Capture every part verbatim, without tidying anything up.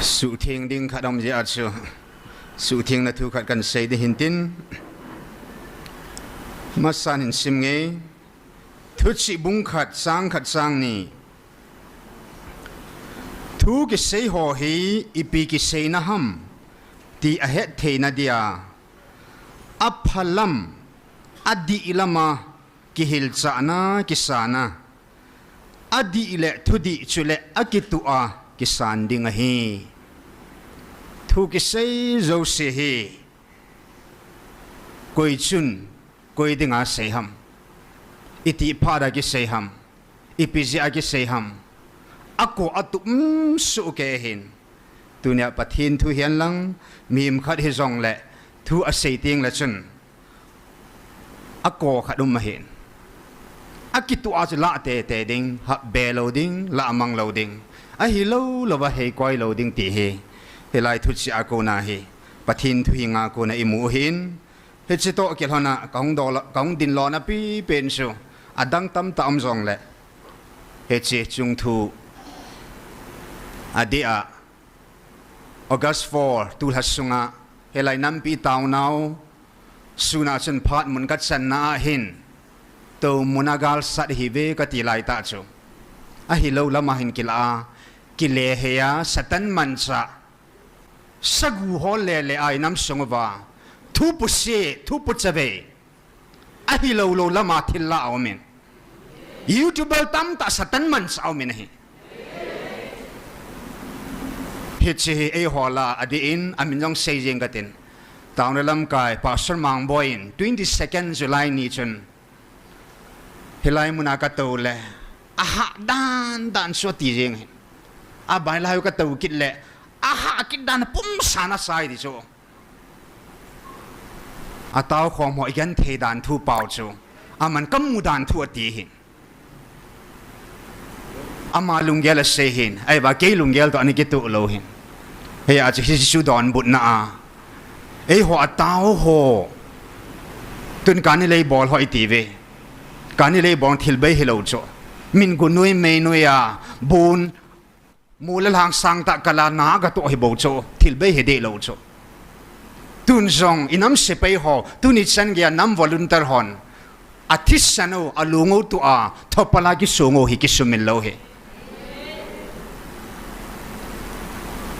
Suhtheng ding khat um jeh a chu, suhthengna thu khat kan sei ding hin tin, masan hin sim nge. Thuchih bung khat, chang khat, chang ni. Thu kisei ho hi ipi kiseina ham ti ahet theina dia, aphalam, adihlam a kihilchahna, kisana, adih le thudih chule akituh a kisan ding ahi. Thu kisei jouse hi koi chun koi dinga sei ham? Itih phat a kisei ham? Ipi jeh a kisei ham? Ako atup um soh kei hin. Tunia Pathen thu hihen lang, mihem khat hijongle thu asei tengle chun, ako khat um ahin. Akituh a chu lah tete ding, hap be lou ding, lah mang lou ding. Ahilou louva hei koi lou ding ti hi, hilai thuchih a kona hi, Pathen thu henga kona imu u ahin. Hiche toh kilhona kahung dol, kahung dinlona pipen chu, adang tamtah um jongle, hiche chungthu adeh a, August four, tulha sunga, hilai nampi taonau suna chun phat mun kachanna a hin, toumuna galsat hive kati laitah chu, ahilou lama hin kilah a, kile hei a, Satan manchah, sagu hol lele a inam sung uva, thu pusi, thu puchavei, ahilou lou lama thil lah aumin, YouTuber tamtah Satan manchah aumin ahi. Hiche hi eiho lah a adih in, amin jong sei jeng katin, taona lamkai Pastor Mangboi in twenty second July ni chun, hilai muna katou le, ahah dan dan chu ati jeng hin. Abailai u katou kit le, ahah kit dan pumsa nasa e ti chu. Ataokhom ho igenthei dan thu pao chu, aman kamu dan thu ati hin. Ama lunggel asei hin, ahivang kei lunggel toh ana kitoh lou hin. Hia chu hiche chu donbutna a, eiho atao ho, tun kani lei bol ho itiuve. Kani lei bol thil bei hilou chu, min gu nui mei nui a, bun, mol le lhang sangtah kal a na gatoh hibou chu, thil bei hideh lou chu. Tun jong inam sepai ho, tuni chan geiya nam volunteer hon, athisan u, alung u tua, thopal a kisong u hi kisumil lou hi.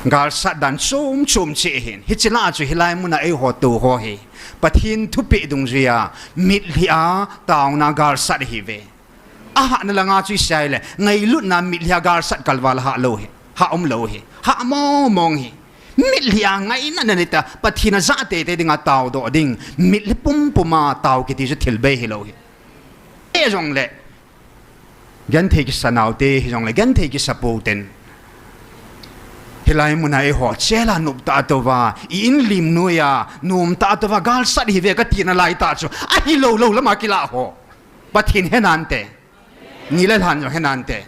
Galsat dan chom chom cheh hin, hiche lah a chu hilai muna eiho tou ho hi, Pathen thupeh dungjuiya, mitlhi a taona galsat hive. Ahahna langa chu isei le, ngailutna mitlhi a galsat kalval hah lou hi, hah umlou hi, hah mong mong hi. Mitlhi a ngaina nanei ta, Pathen a jah teitei dinga taodoh ding, mitlhi pumpum a tao kiti chu thil bei hilou hi. Hijongle, genthei kisa naote hijongle, genthei kisa pou ten, hilai muna eiho chela noptah a touva, i-in lim noiya, nomtah a touva, galsat hive katina laitah chu, ahilou lou lama kilah ho, Pathen henante. Ni le lhan jong henante.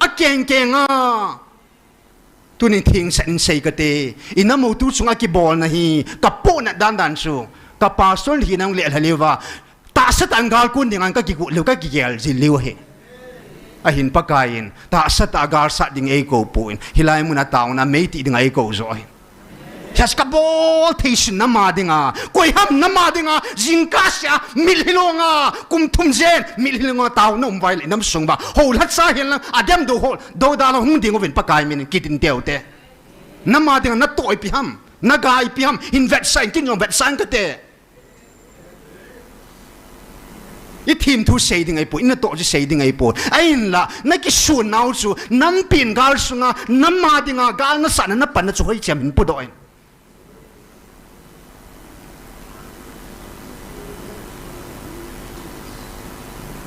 Akeng keng a, tunin thengset in sei kate, inam u tu chunga kibolna hi, kapohnat dan dan chu, ka pastor hina hung lelha leuva, tahsa tah in gal kon dinga kakigot leu, kakigel jil leu ahi. Ahin Pakaiyin tahsa tah a galsat ding eikou poi, hilai muna taona meitih dinga eikou joh ahi. Hiche kabol thei sun nama dinga, koi ham nama dinga, jingkah seh a mitlhi longa, kum thum jen mitlhi longa taona um uva ahile inam sung uva, houlhacha hihen lang, adem dou ho, dou da lang hung ding uvin Pakai minin kitin teute. Nama dinga natoh ipi ham, naga ipi ham, hin vetsah in, ken jong vetsah in kate. Ithemthu sei ding ahipoi, inatoh chu sei ding ahipoi. Ahinla, nakisunnau chu, nampin gal sunga, nama dinga, gal nasatna, napanna chu hoicham hin pudoh in.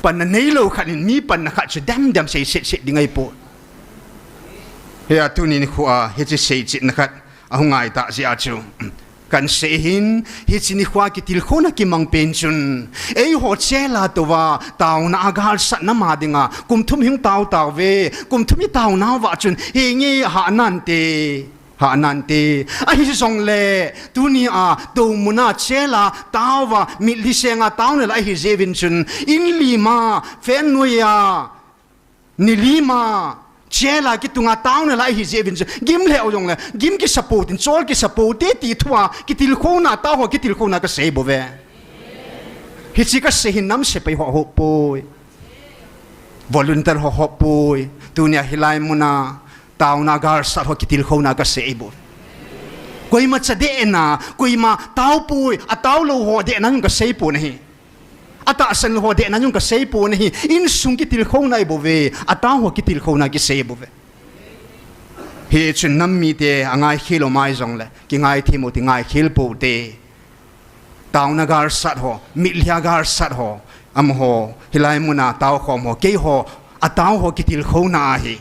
Panna neilou khat in mi panna khat chu demdem sei setset ding ahipoi. Hia tuni nikhoa hiche seichetna khat ahung ngaitah jeh a chu, kahin sei hin, hiche nikhoa kitilkhouna kimang pen chun, eiho chela touva, taona a galsat nama dinga, kum thum hung tao tauve, kum thum itaonauva chun, henge hah nante. Hah nante. Ahijongle, tunia, toumuna chela taova, mitlhi senga taona la ahi jeh uvin chun, in lima, fan noiya, ni lima, Chela kitunga taona lai hi jeh uvin chu, gim lheh jongle, gim kisa pou tin, chol kisa pou te ti thua, kitilkhouna, tao ho kitilkhouna kasei bouve. Hiche kasei hin nam sepai ho hop poi. Volunteer ho hop poi. Tunia hilai muna, taona galsat ho kitilkhouna kasei bou. Koima cha dehna, koima tao poi, atao lou ho dehna jong kasei pon ahi. Atahsan lou ho dehna jong kasei pon ahi, insung kitilkhouna ahi bouve, atao ho kitilkhouna kisei bouve. Hichun nam mite angai khel u mai jongle, kingai them u ti ngai khel pou te. Taona galsat ho, mitlhia galsat ho, amaho, hilai muna tao khom ho, keiho, atao ho kitilkhouna ahi.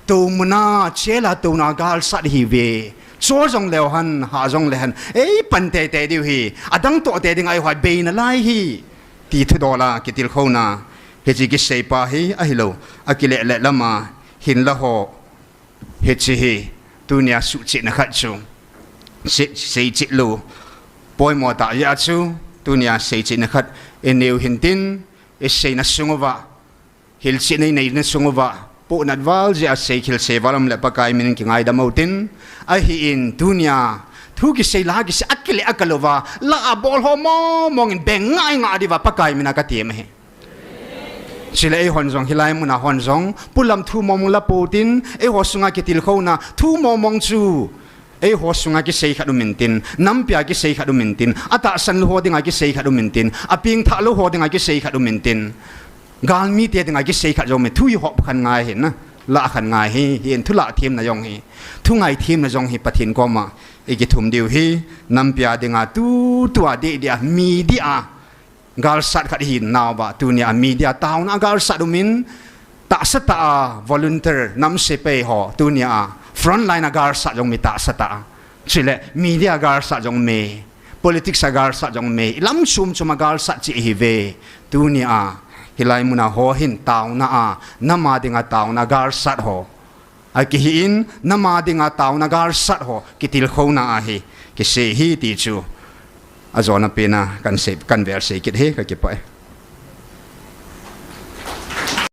Tou muna chela touna galsat hiuve. Chol jongleu hen, hah jongle hen, eipan teitei diu hi, adang toh te dinga eiho beina lai hi, ti thudol a kitilkhouna. Hiche kisei pa hi ahilou, akileh leh lama, hinla ho, hiche hi, tunia suhchetna khat chu, sei, seichetlou poimo tah jeh a chu, tunia seichehtna khat ineiu hintin, iseina sung uva, hilchetna ineina sung uva, pohnat val jeh a seikhel sei val um le Pakai min in kingaidam utin, ahin tunia, thu kisei la kisei akile akal uva, la abol ho mong mong in beng ngai ngai diuva Pakai min a katem ahi. Chule eihon jong hilai muna hon jong, polam thu mong mong la pou tin, eiho sunga kitilkhouna, thu mong mong chu, eiho sunga kisei khat um intin, nampia kisei khat um intin, atahsan lou ho dinga kisei khat um intin, apengthah lou ho dinga kisei khat um intin, galmite dinga kisei khat jong umin, thu ihop khan ngai hi na, lah khan ngai hi, hin thulah themna jong hi, thu ngai themna jong hi Pathen koma ikithum diu hi, nampia dinga tutua deh deh a, media galsat khat ihinauva, tunia media taona galsat umin, tahsa tah a volunteer nam sepai ho, tunia frontline a galsat jong mi tahsa tah a. Chule media galsat jong mi, politics a galsat jong mi, ilam chom chom a galsat cheh ihiuve. Tunia hilai muna ho hin taona a, nam a dinga taona galsat ho akihin, nam a dinga taona galsat ho kitilkhouna ahi, kisei hi ti chu, ajona pena kan sei, kan vel sei kit hi, kakipah e.